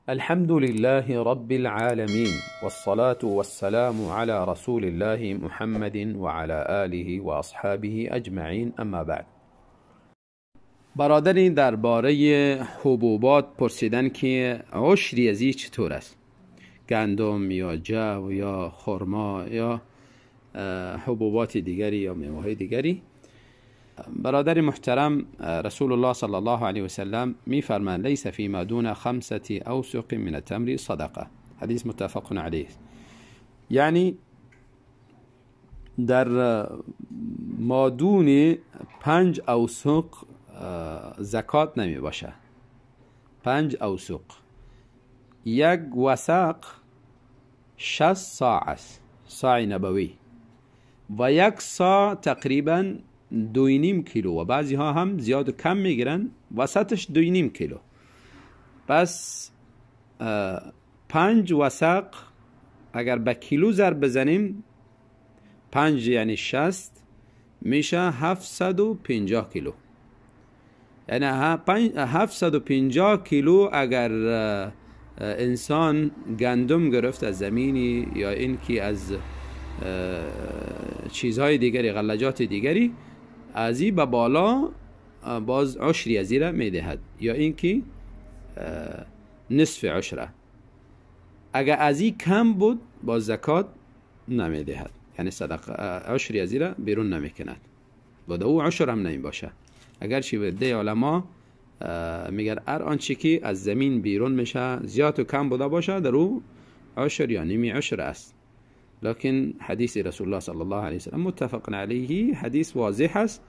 الحمد لله رب العالمين، والصلاة والسلام على رسول الله محمد وعلى آله وأصحابه أجمعين، اما بعد. برادری درباره حبوبات پرسیدن که عشری از این چطور است؟ گندم یا جو یا خرما یا حبوبات دیگری یا میوه‌های دیگری. برادر محترم، رسول الله صلی الله علیه و سلم میفرمایند: لیس فیما دون خمسة اوسق من التمر صدقه. حدیث متفق علیه. یعنی در مادون 5 اوسق زکات نمی باشه. 5 اوسق، یک وسق 6 صاع است، صاع نبوی، و یک صاع تقریبا 2.5 کیلو و بعضی ها هم زیاد و کم میگیرن، وسطش 2.5 کیلو. پس 5 وسق اگر به کیلو ضرب بزنیم، 5 یعنی 60 میشه 750 کیلو. یعنی 750 کیلو اگر انسان گندم گرفت از زمینی یا اینکه از چیزهای دیگری، غلجات دیگری، از این به بالا باز عشری از این را میدهد یا اینکه نصف عشره. اگر از این کم بود باز زکات نمیدهد، یعنی صدقه عشری از این را بیرون نمیکند و او عشر هم نمی باشه. اگرچه به عده علما میگن هر آنچه که از زمین بیرون میشه زیاد و کم بوده باشه در او عشر یا نیمی عشر است، لکن حدیث رسول الله صلی الله علیه وسلم متفق علیه حدیث واضح است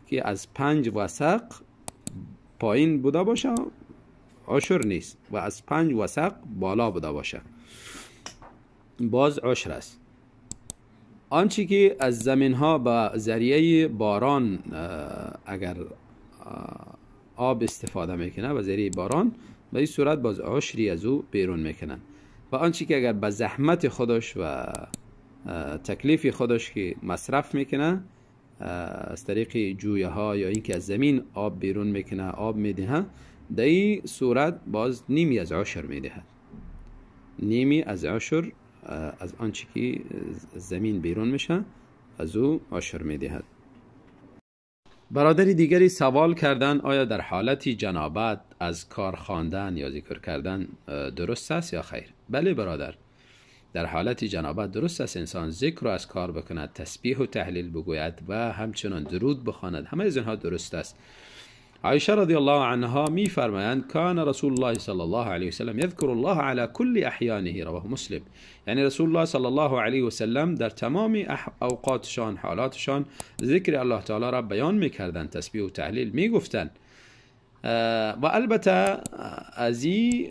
که از 5 وسق پایین بوده باشه عشر نیست و از 5 وسق بالا بوده باشه باز عشر است. آنچه که از زمین ها به ذریعه باران اگر آب استفاده میکنه، به ذریعه باران، به این صورت باز عشری از او بیرون میکنن. و آنچه که اگر به زحمت خودش و تکلیف خودش که مصرف میکنه از طریق جویه ها یا اینکه از زمین آب بیرون میکنه، آب میده، در این صورت باز نیمی از عشر میدهد. نیمی از عشر از آنچه که زمین بیرون میشه از او عشر میدهد. برادر دیگری سوال کردن آیا در حالت جنابت از کار خواندن یا ذکر کردن درست است یا خیر؟ بله برادر، در حالت جنابت درست است انسان ذکر رو از کار بکند، تسبیح و تحلیل بگوید و همچنان درود بخواند، همه از اینها درست است. عایشه رضی الله عنها می فرمایند: کان رسول الله صلی الله علیه وسلم یذکر الله علی کل احیانه، رواه مسلم. یعنی رسول الله صلی الله علیه وسلم در تمام اوقاتشان، حالاتشان ذکر الله تعالی را بیان میکردند، تسبیح و تحلیل میگفتند. و البته از این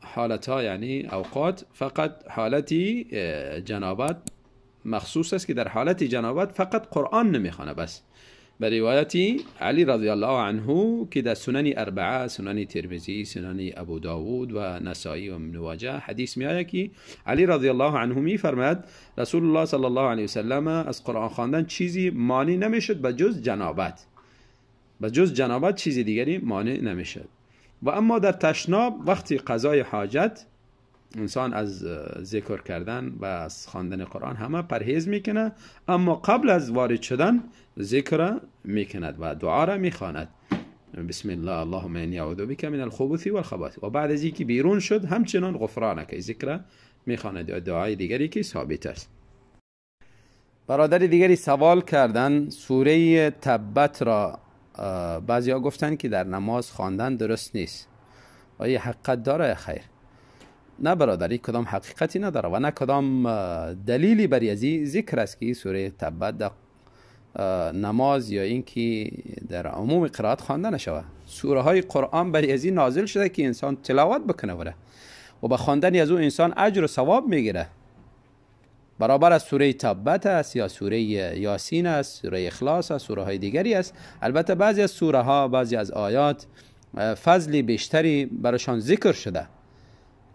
حالتها یعنی اوقات فقط حالتی جنابت مخصوص است که در حالت جنابت فقط قرآن نمیخوانه بس. به روایت علی رضی الله عنه که در سنن اربعه، سنن ترمذی، سنن ابو داود و نسائی و ابن ماجه حدیث می آید که علی رضی الله عنه می فرماید رسول الله صلی الله علیه وسلم از قرآن خواندن چیزی مانع نمیشد به جز جنابت، به جز جنابت چیزی دیگری مانع نمیشد. و اما در تشناب وقتی قضای حاجت انسان از ذکر کردن و از خواندن قرآن همه پرهیز میکنه، اما قبل از وارد شدن ذکر میکند و دعا را میخواند: بسم الله اللهم انی اعوذ بک من الخبث والخبائث. و بعد از اینکه بیرون شد همچنان غفرانک ذکر میخواند یا دعای دیگری که ثابت است. برادر دیگری سوال کردن سوره تبت را بعضیا گفتن که در نماز خواندن درست نیست، آیا حقیقت داره یا خیر؟ نه برادری، کدام حقیقتی نداره و نه کدام دلیلی بر ازی ذکر است که سوره تبت در نماز یا اینکه در عموم قرائت خوانده نشود. سوره های قرآن بر ازی نازل شده که انسان تلاوت بکنه و با خواندن از او انسان اجر و ثواب میگیره. برابر از سوره تبت است یا سوره یاسین است، سوره اخلاص است، سوره های دیگری است. البته بعضی از سوره ها، بعضی از آیات فضل بیشتری برایشان ذکر شده،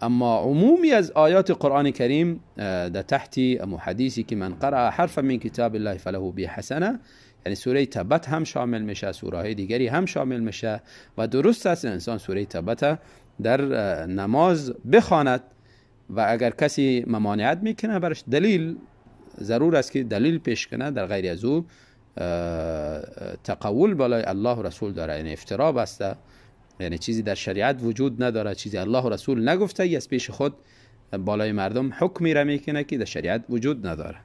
اما عمومی از آیات قرآن کریم در تحت امو حدیثی که من قرأ حرفا من کتاب الله فله به حسنه، یعنی سوره تبت هم شامل میشه، سوره های دیگری هم شامل میشه و درست است انسان سوره تبت در نماز بخواند و اگر کسی ممانعت میکنه برش دلیل ضرور است که دلیل پیش کنه، در غیر از او تقول بالای الله و رسول داره، یعنی افترا بسته، یعنی چیزی در شریعت وجود نداره، چیزی الله و رسول نگفته، از پیش خود بالای مردم حکمی را میکنه که در شریعت وجود نداره.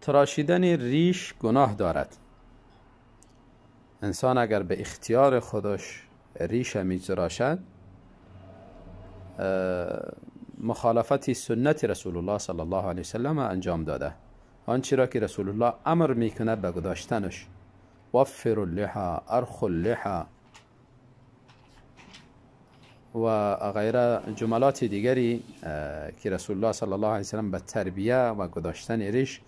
تراشیدن ریش گناه دارد. انسان اگر به اختیار خودش ریش میتراشد مخالفت سنت رسول الله صلی الله علیه وسلم انجام داده، آنچه را که رسول الله امر میکنه به گذاشتنش، وفر اللحى ارخ اللحى و غیره جملات دیگری که رسول الله صلی الله علیه وسلم به تربیه و گذاشتن ریش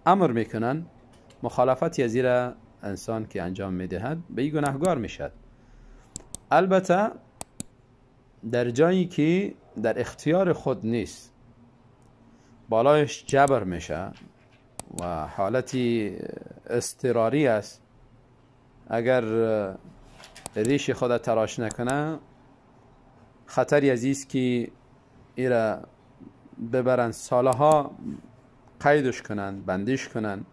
امر میکنن، مخالفت از را انسان که انجام میدهد به این گناهگار میشد. البته در جایی که در اختیار خود نیست، بالایش جبر میشه و حالتی اضطراری است، اگر ریش خود تراش نکنه خطری از که ایرا ببرن سالها قیدش کنن، بندش کنن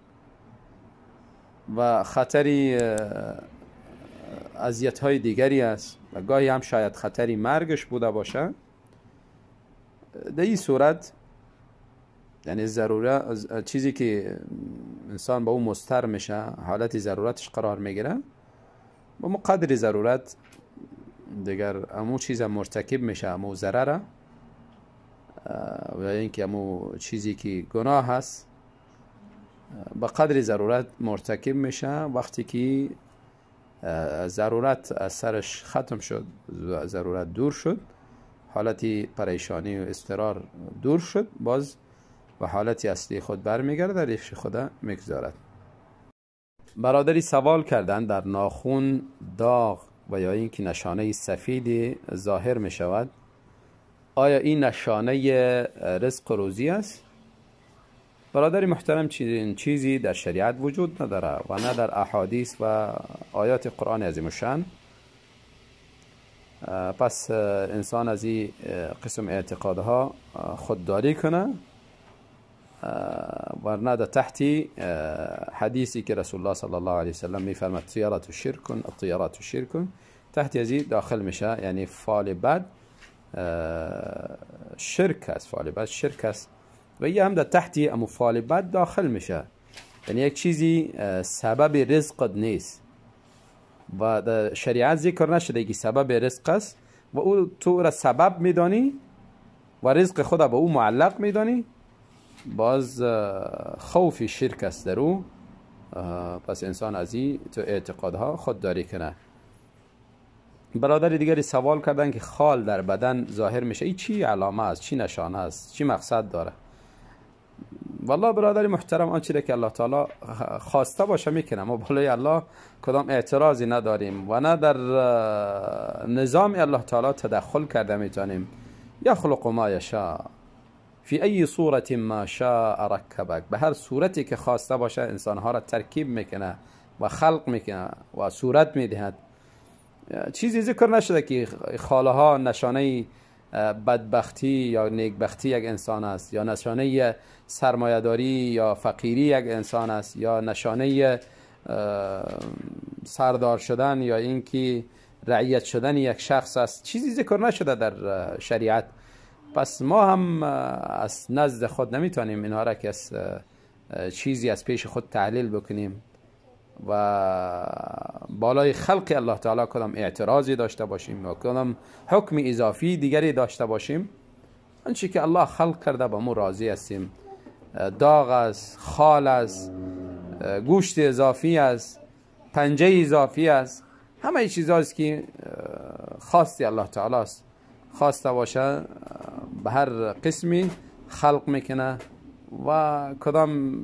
و خطری اذیت های دیگری است و گاهی هم شاید خطری مرگش بوده باشه. در این صورت یعنی ضروره، چیزی که انسان با او مضطر میشه، حالت ضرورتش قرار میگیره، با مقدر ضرورت دیگر امو چیز مرتکب میشه، امو ضرره و اینکه امو چیزی که گناه هست با قدر ضرورت مرتکب میشه. وقتی که ضرورت از سرش ختم شد، ضرورت دور شد، حالت پریشانی و اضطرار دور شد، باز و حالت اصلی خود برمیگرده، ریش خود میگذارد. برادری سوال کردن در ناخون داغ و یا اینکه نشانه سفید ظاهر می شود، آیا این نشانه رزق و روزی است؟ برادر محترم، چیزی در شریعت وجود نداره و نه در احادیث و آیات قرآن عظیم الشأن. پس انسان از این قسم اعتقادها خودداری کنه، ورنه در تحت حدیثی که رسول الله صلی الله علیه وسلم میفرماد طیرة شرک، الطیرة شرک، تحت از این داخل میشه، یعنی فال بد شرک است، فال بد شرک است و یه هم در تحت امو فال بد داخل میشه، یعنی یک چیزی سبب رزق نیست و در شریعت ذکر نشده که سبب رزق است و او تو را سبب میدانی و رزق خود به او معلق میدانی، باز خوف شرک است در او. پس انسان از این تو اعتقادها خودداری کنه. برادر دیگری سوال کردن که خال در بدن ظاهر میشه، این چی علامه است، چی نشانه است، چی مقصد داره؟ والله برادر محترم، آنچه که الله تعالی خواسته باشه میکنه، ما بالای الله کدام اعتراضی نداریم و نه در نظام الله تعالی تدخل کرده میتونیم. یخلق ما یشاء فی ای صورت ما شاء رکبک، به هر صورتی که خواسته باشه انسانها را ترکیب میکنه و خلق میکنه و صورت میدهد. چیزی ذکر نشده که خاله ها نشانه بدبختی یا نیکبختی یک انسان است، یا نشانه سرمایه‌داری یا فقیری یک انسان است، یا نشانه سردار شدن یا اینکه رعیت شدن یک شخص است. چیزی ذکر نشده در شریعت. پس ما هم از نزد خود نمیتونیم اینها را که از چیزی از پیش خود تحلیل بکنیم و بالای خلق الله تعالی کدام اعتراضی داشته باشیم یا کدام حکم اضافی دیگری داشته باشیم. آنچه که الله خلق کرده با ما راضی هستیم. داغ است، خال است، گوشت اضافی است، پنجه اضافی است، همه چیزهایی که خواستی الله تعالی است، خواسته باشه به هر قسمی خلق میکنه و کدام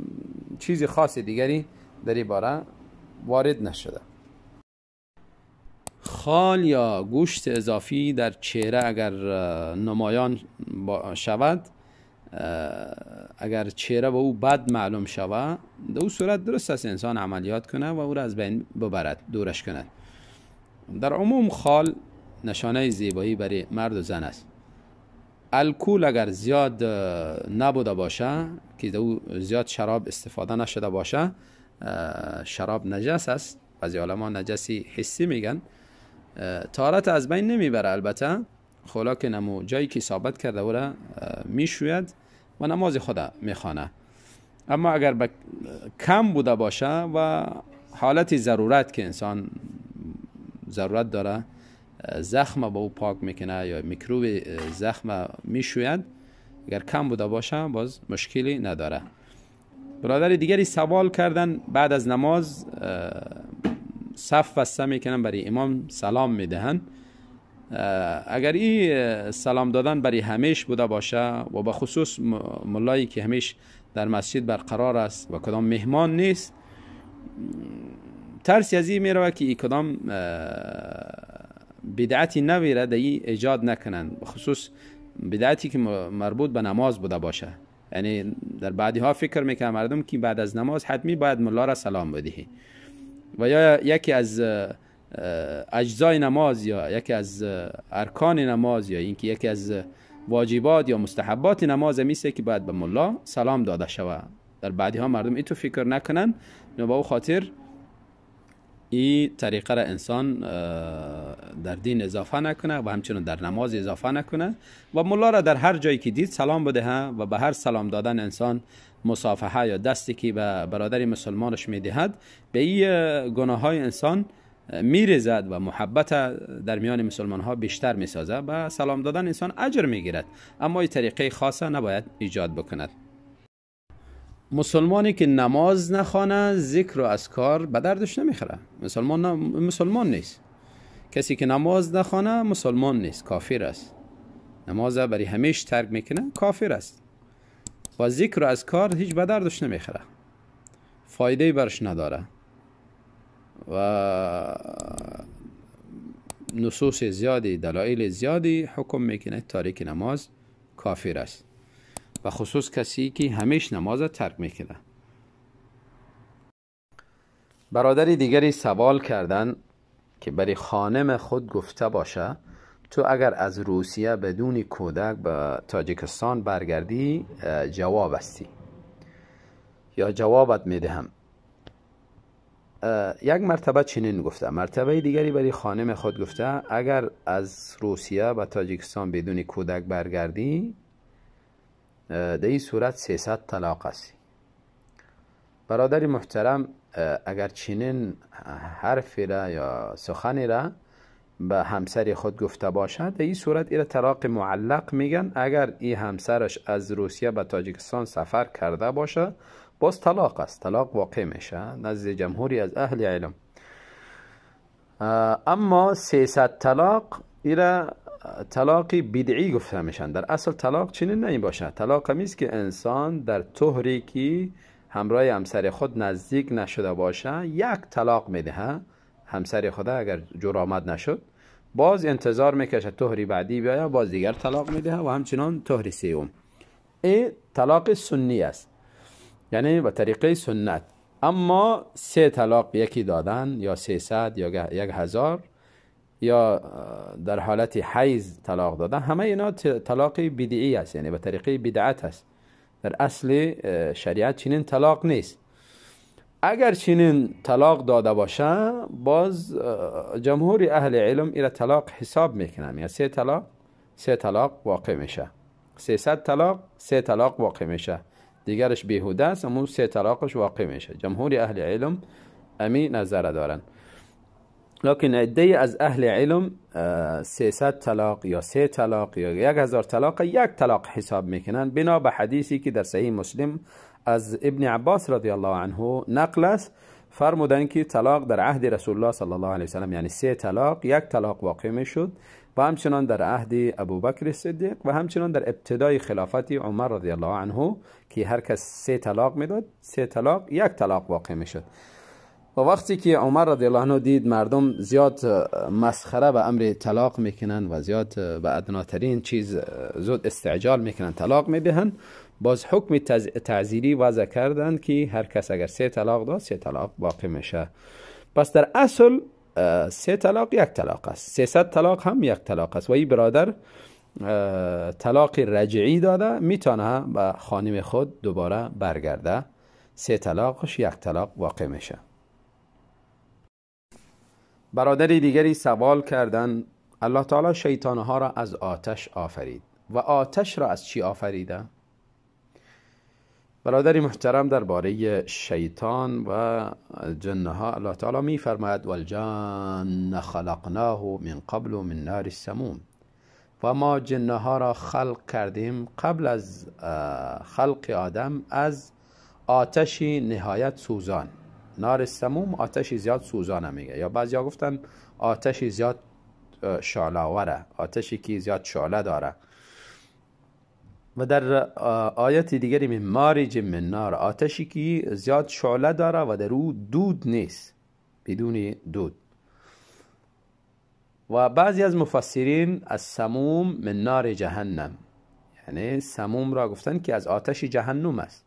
چیز خاص دیگری در این باره وارد نشده. خال یا گوشت اضافی در چهره اگر نمایان شود، اگر چهره به او بد معلوم شوه، در او صورت درست است انسان عملیات کنه و او را از بین ببرد، دورش کند. در عموم خال نشانه زیبایی برای مرد و زن است. الکل اگر زیاد نبوده باشه، که او زیاد شراب استفاده نشده باشه، شراب نجس است، بعضی علما نجسی حسی میگن، طهارت از بین نمیبره البته، خلا که نمو جایی که ثابت کرده او را میشوید و نماز خود میخوانه. اما اگر کم بوده باشه و حالت ضرورت که انسان ضرورت داره، زخم با او پاک میکنه یا میکروب زخم میشوید، اگر کم بوده باشه باز مشکلی نداره. برادر دیگری سوال کردن بعد از نماز صف بسته میکنن برای امام سلام میدهن، اگر این سلام دادن برای همیش بوده باشه و به خصوص ملایی که همیش در مسجد برقرار است و کدام مهمان نیست، ترسی از این میروه که ای کدام بدعتی نوی را در این ایجاد نکنند، به خصوص بدعتی که مربوط به نماز بوده باشه. یعنی در بعدی ها فکر میکنن مردم که بعد از نماز حتمی باید ملا را سلام بدهی، و یا یکی از اجزای نماز یا یکی از ارکان نماز یا اینکه یکی از واجبات یا مستحبات نماز میسه که باید به ملا سلام داده شود. در بعدی ها مردم ایتو فکر نکنن، به او خاطر این طریقه را انسان در دین اضافه نکنه و همچنین در نماز اضافه نکنه و ملا را در هر جایی که دید سلام بده و به هر سلام دادن انسان مصافحه یا دستی که به برادر مسلمانش میدهد به این گناه های انسان میرزد و محبت در میان مسلمان ها بیشتر میسازه. به سلام دادن انسان اجر میگیرد، اما این طریقه خاصه نباید ایجاد بکند. مسلمانی که نماز نخوانه ذکر و اذکار به دردش نمیخوره، مسلمان نیست. کسی که نماز نخوانه مسلمان نیست، کافر است. نماز برای همیش ترک میکنه، کافر است. و ذکر و اذکار هیچ به دردش نمیخوره، فایده برش نداره. و نصوص زیادی، دلایل زیادی حکم میکنه تارک نماز کافر است، و خصوص کسی که همیش نماز ترک میکنه. برادر دیگری سوال کردن که برای خانم خود گفته باشه تو اگر از روسیه بدون کودک به تاجیکستان برگردی جواب هستی یا جوابت میدهم. یک مرتبه چنین گفته، مرتبه دیگری برای خانم خود گفته اگر از روسیه به تاجیکستان بدون کودک برگردی در این صورت 300 طلاق هستی. برادر محترم، اگر چنین حرفی را یا سخنی را به همسر خود گفته باشد در این صورت ایره طلاق معلق میگن. اگر این همسرش از روسیه به تاجیکستان سفر کرده باشه باز طلاق است، طلاق واقع میشه نزد جمهوری از اهل علم. اما 300 طلاق ایره طلاق بدعی گفته میشن. در اصل طلاق چنین نمی باشه. طلاق همیست که انسان در طهری که همراه همسر خود نزدیک نشده باشه یک طلاق میده همسر خود، اگر جور آمد نشد باز انتظار میکشه طهری بعدی بیاید باز دیگر طلاق میده و همچنان طهری سیوم. این طلاق سنی است، یعنی به طریقه سنت. اما 3 طلاق یکی دادن یا 300 یا 1000 یا در حالت حیض طلاق دادن، همه اینا طلاق بدعی است، یعنی به طریقه بدعت است. در اصل شریعت چنین طلاق نیست. اگر چنین طلاق داده باشه باز جمهور اهل علم ایره طلاق حساب میکنن، یعنی 3 طلاق 3 طلاق واقع میشه، 300 طلاق 3 طلاق واقع میشه، دیگرش بیهوده است اما 3 طلاقش واقع میشه. جمهور اهل علم امی نظر دارن. لکن عده از اهل علم 300 طلاق یا 3 طلاق یا 1000 طلاق یک طلاق حساب میکنن، بنا به حدیثی که در صحیح مسلم از ابن عباس رضی الله عنه نقل است، فرمودن که طلاق در عهد رسول الله صلی الله علیه وسلم یعنی 3 طلاق یک طلاق واقع میشد، و همچنان در عهد ابوبکر صدیق و همچنان در ابتدای خلافت عمر رضی الله عنه که هر کس 3 طلاق میداد 3 طلاق یک طلاق واقع میشد. و وقتی که عمر رضی الله عنه دید مردم زیاد مسخره به امر طلاق میکنن و زیاد به ادناترین چیز زود استعجال میکنن، طلاق میدهن، باز حکم تعزیری وضع کردند که هر کس اگر 3 طلاق داد 3 طلاق باقی میشه. پس در اصل 3 طلاق یک طلاق است، 300 طلاق هم یک طلاق است. و این برادر طلاق رجعی داده، میتونه به خانم خود دوباره برگرده، 3 طلاقش یک طلاق واقع میشه. برادر دیگری سوال کردن الله تعالی شیطانها را از آتش آفرید و آتش را از چی آفریده؟ برادر محترم، درباره شیطان و جنها الله تعالی می فرماید والجان خلقناه من قبل من نار السموم، و ما جنها را خلق کردیم قبل از خلق آدم از آتش نهایت سوزان. نار السموم آتش زیاد سوزانه میگه، یا بعضیا گفتن آتش زیاد شعله‌آوره، آتشی که زیاد شعله داره. و در آیت دیگری من مارج من نار، آتشی که زیاد شعله داره و در او دود نیست، بدون دود. و بعضی از مفسرین از سموم من نار جهنم، یعنی سموم را گفتن که از آتش جهنم است.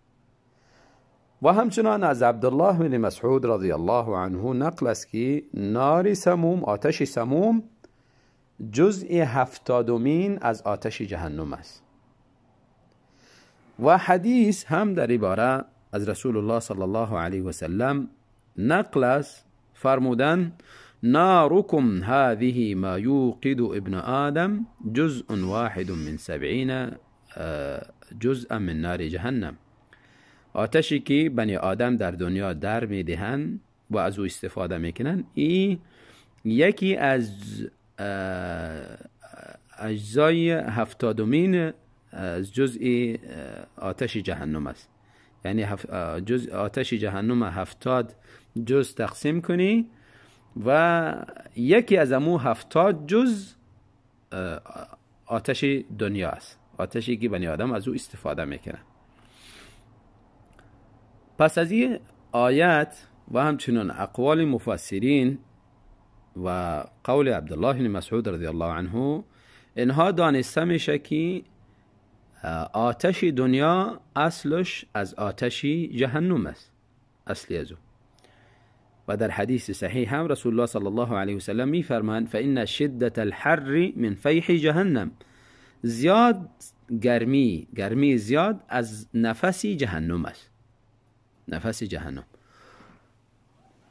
و همچنان از عبدالله بن مسعود رضی الله عنه نقل است که نار سموم، آتش سموم، جزء 70 از آتش جهنم است. و حدیث هم در عباره از رسول الله صلی الله علیه و سلم نقل است، فرمودن ناركم هذه ما يوقد ابن آدم جزء واحد من 70 جزءا من نار جهنم. آتشی که بنی آدم در دنیا در میدهند و از او استفاده میکنن، این یکی از اجزای 70 از جزء آتش جهنم است. یعنی جزء آتش جهنم 70 جز تقسیم کنی و یکی از امو 70 جز آتش دنیا است، آتشی که بنی آدم از او استفاده میکنه. پس از این آیت و همچنان اقوال مفسرین و قول عبدالله بن مسعود رضی الله عنه، اینها دانسته میشه که آتش دنیا اصلش از آتش جهنم است، اصلی از او. و در حدیث صحیح هم رسول الله صلی الله علیه وسلم میفرمایند فإن شدة الحر من فیح جهنم، زیاد گرمی، گرمی زیاد از نفس جهنم است، نفس جهنم.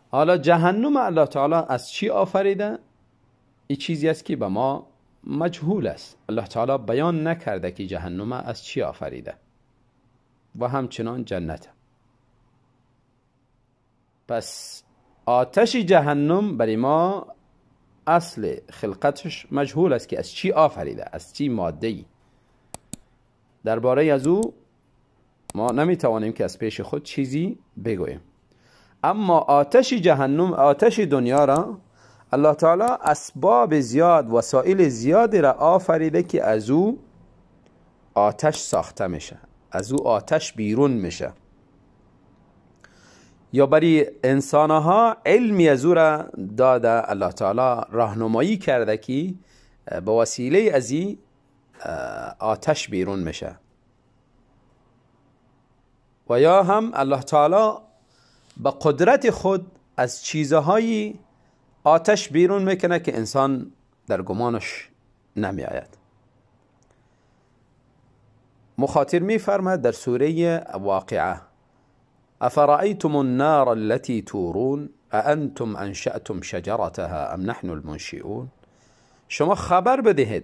حالا جهنم الله تعالی از چی آفریده؟ این چیزی است که به ما مجهول است، الله تعالی بیان نکرده که جهنم از چی آفریده، و همچنان جنت. پس آتش جهنم برای ما اصل خلقتش مجهول است که از چی آفریده، از چی ماده‌ای. درباره از او ما نمیتوانیم که از پیش خود چیزی بگوییم. اما آتش جهنم، آتش دنیا را الله تعالی اسباب زیاد، وسایل زیادی را آفریده که از او آتش ساخته میشه، از او آتش بیرون میشه، یا برای انسانها علمی از او را داده، الله تعالی راهنمایی کرده که به وسیله از این آتش بیرون میشه. و یا هم الله تعالی به قدرت خود از چیزهای آتش بیرون میکنه که انسان در گمانش نمی آید. مخاطر میفرماید در سوره واقعه افرأیتم النار التي تورون أأنتم انشأتم شجرتها ام نحن المنشئون. شما خبر بدهید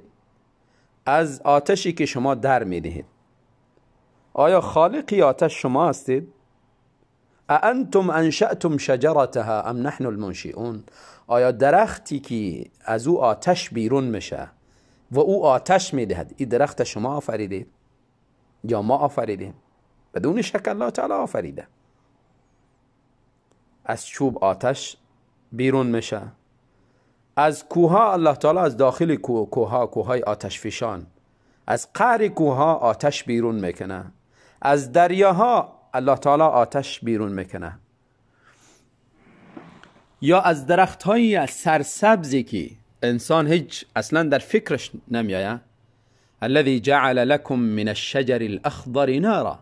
از آتشی که شما در میدهید، آیا خالقی آتش شما هستید؟ أأنتم انشأتم شجرتها ام نحن المنشئون. آیا درختی که از او آتش بیرون میشه و او آتش میدهد، این درخت شما آفریدید یا ما آفریدیم؟ بدون شک الله تعالی آفریده. از چوب آتش بیرون میشه، از کوها الله تعالی از داخل کوها، کوهای آتش فشان، از قعر کوها آتش بیرون میکنه، از دریاها الله تعالی آتش بیرون میکنه. یا از درخت های سرسبزی که انسان هیچ اصلا در فکرش نمیآید. الذي جعل لكم من الشجر الاخضر نارا،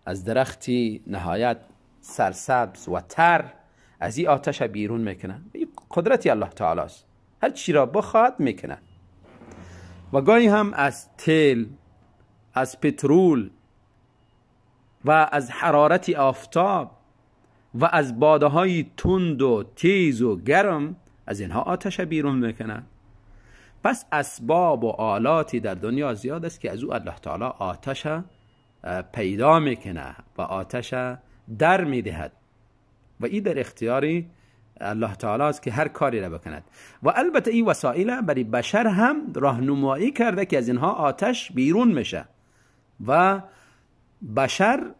از درختی نهایت سرسبز و تر از این آتش بیرون میکنه. این قدرتی الله تعالی است، هر چی را بخواد میکنه. و گاهی هم از تیل، از پترول و از حرارت آفتاب و از بادهای تند و تیز و گرم از اینها آتش بیرون میکنه. پس اسباب و آلاتی در دنیا زیاد است که از او الله تعالی آتش پیدا میکنه و آتش در میدهد و این در اختیار الله تعالی است که هر کاری را بکند. و البته این وسایل برای بشر هم راهنمایی کرده که از اینها آتش بیرون میشه و بشر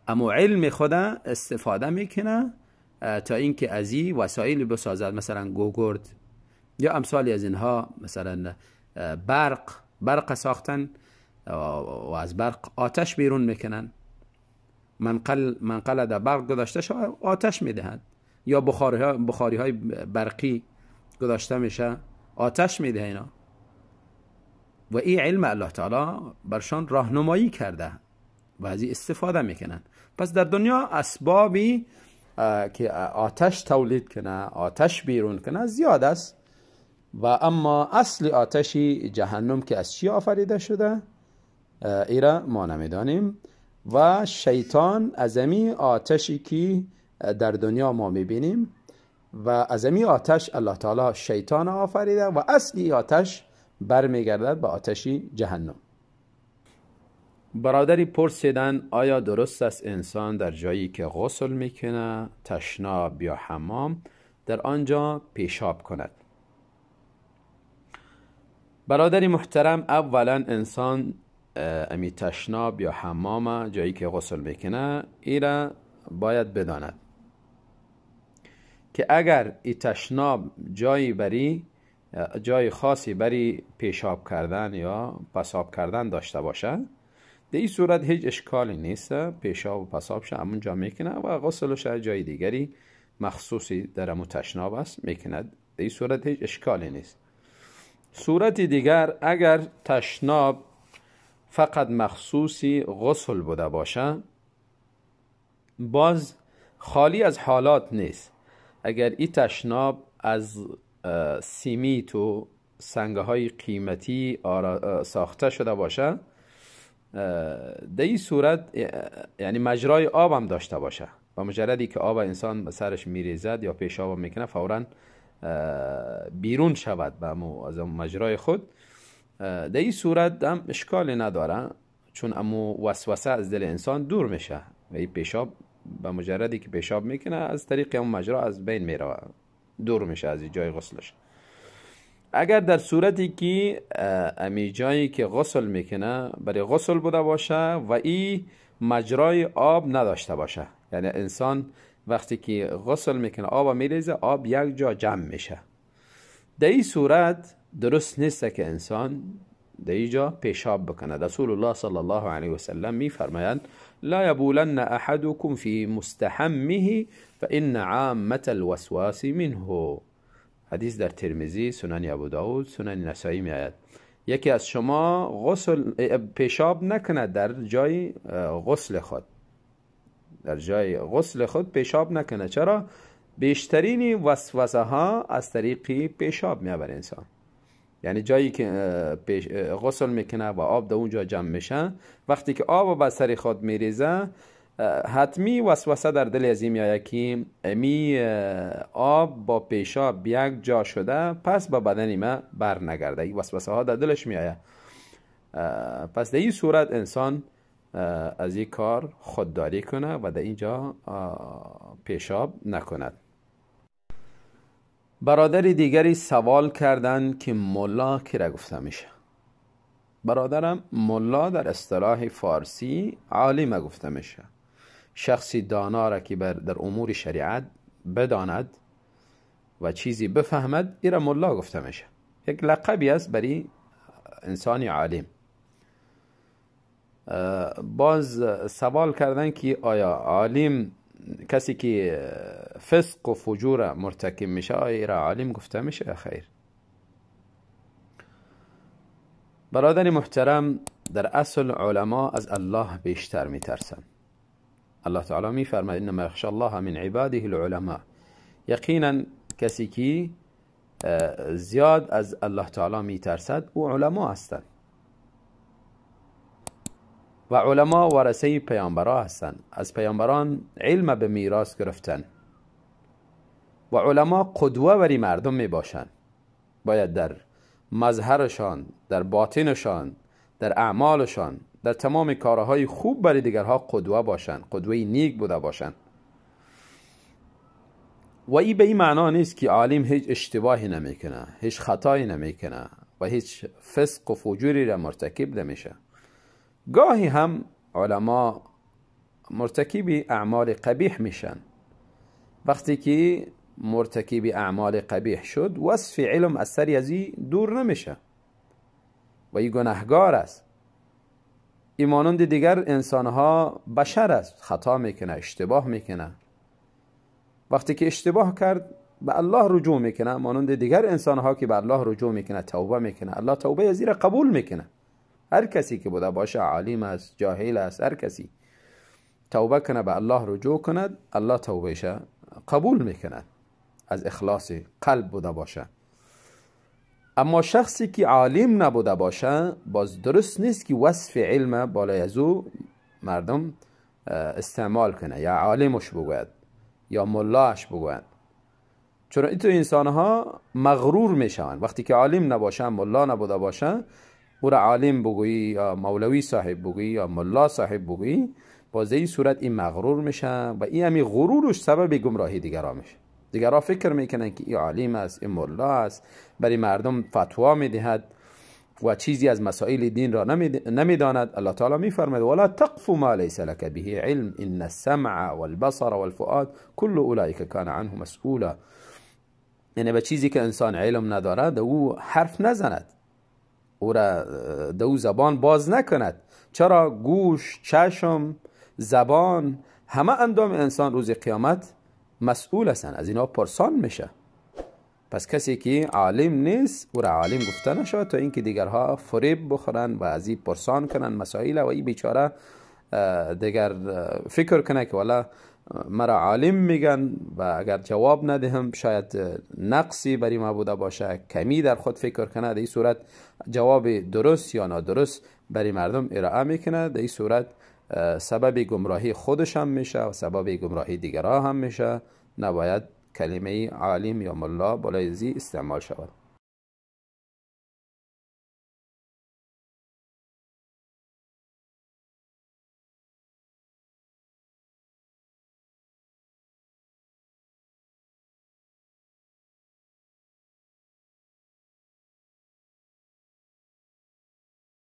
اما علم خود استفاده میکنه تا اینکه از این وسایل بسازد، مثلا گوگرد یا امثالی از اینها، مثلا برق ساختن و از برق آتش بیرون میکنن. منقل در برق گذاشته شد آتش میدهند، یا بخاری های برقی گذاشته میشه آتش میده اینا. و این علم الله تعالی برشان راهنمایی کرده و از این استفاده میکنن. پس در دنیا اسبابی که آتش تولید کنه، آتش بیرون کنه زیاد است. و اما اصل آتشی جهنم که از چی آفریده شده ایرا ما نمیدانیم. و شیطان از امی آتشی که در دنیا ما میبینیم و از امی آتش الله تعالی شیطان آفریده و اصلی آتش برمیگردد به آتشی جهنم. برادری پرسیدن آیا درست است انسان در جایی که غسل میکنه، تشناب یا حمام، در آنجا پیشاب کند؟ برادری محترم، اولا انسان امی تشناب یا حمام، جایی که غسل میکنه، ایرا باید بداند که اگر ای تشناب جای خاصی بری پیشاب کردن یا پساب کردن داشته باشه، در این صورت هیچ اشکالی نیست، پیشاب و پسابش همونجا میکنه و غسلش جای دیگری مخصوصی در امو تشناب است میکند. در این صورت هیچ اشکالی نیست. صورت دیگر، اگر تشناب فقط مخصوصی غسل بوده باشه، باز خالی از حالات نیست. اگر این تشناب از سیمیت و سنگه های قیمتی ساخته شده باشه، در این صورت یعنی مجرای آب هم داشته باشه، با مجردی که آب انسان به سرش میریزد یا پیشاب میکنه فوراً بیرون شود به از مجرای خود، در این صورت هم اشکالی نداره، چون امو وسوسه از دل انسان دور میشه و این پیشاب به مجردی که پیشاب میکنه از طریق اون مجرا از بین میره، دور میشه از جای غسلش. اگر در صورتی که امی جایی که غسل میکنه برای غسل بوده باشه و این مجرای آب نداشته باشه، یعنی انسان وقتی که غسل میکنه آب میریزه، آب یک جا جمع میشه، در این صورت درست نیست که انسان در اینجا پیشاب بکنه. رسول الله صلی الله علیه و سلم میفرمایند لا یبولن احدکم فی مستحمه فان عامة الوسواس منه. حدیث در ترمذی، سنن ابو داود، سنن نسائی می آید. یکی از شما غسل پیشاب نکند در جای غسل خود، در جای غسل خود پیشاب نکنه. چرا؟ بیشترین وسوسه ها از طریق پیشاب میبره انسان. یعنی جایی که غسل میکنه و آب در اونجا جمع میشه، وقتی که آب به سر خود میریزه، حتمی وسوسه در دل از این میآید که امی آب با پیشاب یک جا شده، پس با بدن ما بر نگرده. این وسوسه ها در دلش میآید. پس در این صورت انسان از این کار خودداری کنه و در اینجا پیشاب نکند. برادر دیگری سوال کردن که ملا کی را گفته میشه؟ برادرم، ملا در اصطلاح فارسی عالم گفته میشه، شخصی دانا را که در امور شریعت بداند و چیزی بفهمد، ایرا ملا گفته میشه. یک لقبی است برای انسانی عالم. باز سوال کردن که آیا عالم کسی که فسق و فجور مرتکب میشه آیا را عالم گفته میشه؟ خیر. برادر محترم، در اصل علما از الله بیشتر میترسن. الله تعالی میفرماید انما یخشى الله من عباده العلماء. یقینا کسی که زیاد از الله تعالی میترسد او علما هستند و علما ورثه پیامبران هستند، از پیامبران علم به میراث گرفتن و علما قدوه بری مردم می باشند. باید در مظهرشان، در باطنشان، در اعمالشان، در تمام کارهای خوب برای دیگرها قدوه باشند، قدوه نیک بوده باشند. و این به این معنا نیست که عالم هیچ اشتباهی نمیکنه، هیچ خطایی نمیکنه و هیچ فسق و فجوری را مرتکب نمیشه. گاهی هم علما مرتکب اعمال قبیح میشن. وقتی که مرتکب اعمال قبیح شد، وصف علم از سر ازی دور نمیشه و این گناهگار است. این مانند دیگر انسانها بشر است، خطا میکنه، اشتباه میکنه. وقتی که اشتباه کرد به الله رجوع میکنه، مانند دیگر انسانها که به الله رجوع میکنه، توبه میکنه، الله توبه ازی را قبول میکنه. هر کسی که بوده باشه، عالم است، جاهل است، هر کسی توبه کنه، به الله رجوع کند، الله توبهش قبول میکند، از اخلاص قلب بوده باشه. اما شخصی که عالم نبوده باشه، باز درست نیست که وصف علم بالای از او مردم استعمال کنه، یا عالمش بگوید یا ملاش بگوید، چون این تو انسان ها مغرور میشوند. وقتی که عالم نباشه، ملا نبوده باشه، او را عالم بگویی یا مولوی صاحب بگویی یا ملا صاحب بگویی، باز این صورت این مغرور میشه و این همی غرورش سبب گمراهی دیگران میشه. دیگران فکر میکنن که این عالم است، این ملا است، برای مردم فتوا میدهد و چیزی از مسائل دین را نمیداند. الله تعالی میفرماید ولا تقف ما لیس لك به علم ان السمع والبصر والفؤاد كل اولئک کان عنه مسئولا. یعنی به چیزی که انسان علم ندارد او حرف نزند، او را دو زبان باز نکند. چرا؟ گوش، چشم، زبان، همه اندام انسان روز قیامت مسئول هستند، از اینا پرسان میشه. پس کسی که عالم نیست او را عالم گفته نشود تا اینکه دیگرها فریب بخورن و از این پرسان کنن مسائل و این بیچاره دیگر فکر کنه که والا مرا عالم میگن و اگر جواب ندهم شاید نقصی بری ما بوده باشه، کمی در خود فکر کنه. در این صورت جواب درست یا نادرست برای مردم ارائه میکنه. در این صورت سبب گمراهی خودش هم میشه و سبب گمراهی دیگرها هم میشه. نباید کلمه عالم یا ملا بالای زی استعمال شود.